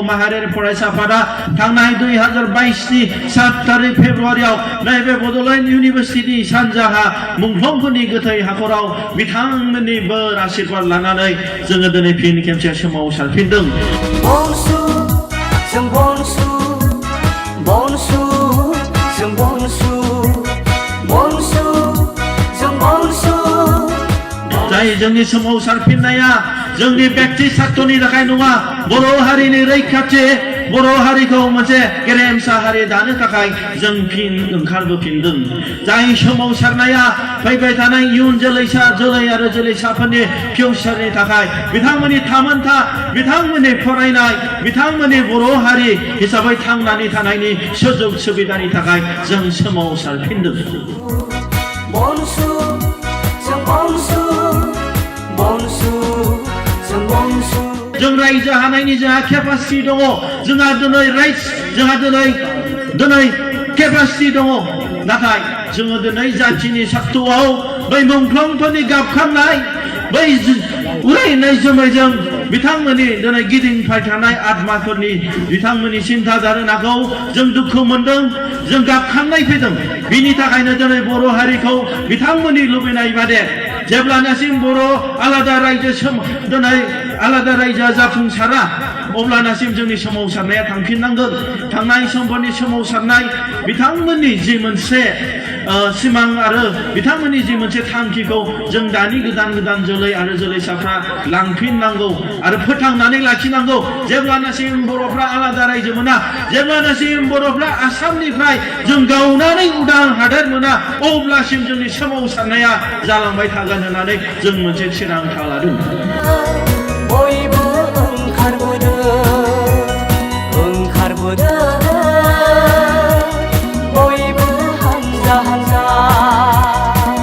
माहारियारि फरायसा आफादा थांनाय 2022नि 7 तारिख फेब्रुवारियाव नैबे बड'लेण्ड इउनिभारसिटिनि सानजाहा मुंख्लंफोरनि गोथै हाखराव बिथांमोननि बोर आशीर्बाद लानानै जोङो दिनै फिन खेबसे सोमावसारफिनदों। जाय जोंनि सोमावसारफिननाया जोंनि व्यक्ति स्वार्थनि थाखाय नङा, बर' हारिनि रैखाथि, बर' हारिखौ मोनसे गेरेमसा हारि दानो थाखाय जों फिन ओंखारबोफिनदों। जाय सोमावसारनाया फैबाय थानाय इयुन जोलै आरो जोलैसाफोरनि फिउचारनि थाखाय, बिथांमोननि थामोनथा, बिथांमोननि फरायनाय, बिथांमोननि बर' हारि हिसाबै थांनानै थानायनि सुजुग सुबिदानि थाखाय जों सोमावसारफिनदों। जों रायजो हानायनि जोंहा केपासिटि दङ, जोंहा दिनै राइट्स, जोंहा दिनै केपासिटि दङ। नाथाय जोङो दिनै जाथिनि साक्तआव बै मुंख्लंफोरनि गाबखांनाय, बै उरायनाय जोमैजों बिथांमोननि दिनै गिदिंबाय थानाय आत्माफोरनि बिथांमोननि सिन्था धारणाखौ जों दुखु मोनदों, जों गाबखांनाय फैदों। बिनि थाखायनो दिनै बर' हारिखौ बिथांमोननि लुबैनाय बादे जेब्लानासिम बर' आलादा रायजोआ जाफुंसारा अब्लानासिम जोंनि सोमावसारनाया थांफिननांगोन। थांनाय समफोरनि सोमावसारनाय, बिथांमोननि जि मोनसे सिमां आरो बिथांमोननि जि मोनसे थांखिखौ जों दानि गोदान जोलै आरो जोलैसाफ्रा लांफिननांगौ आरो फोथांनानै लाखिनांगौ। जेब्लानासिम बर'फ्रा आलादा रायजो मोना, जेब्लानासिम बर'फ्रा आसामनिफ्राय जों गावनानै उदां हादोर मोना, अब्लासिम जोंनि सोमावसारनाया जालांबाय थागोन होननानै जों मोनसे थिरांथा लादों।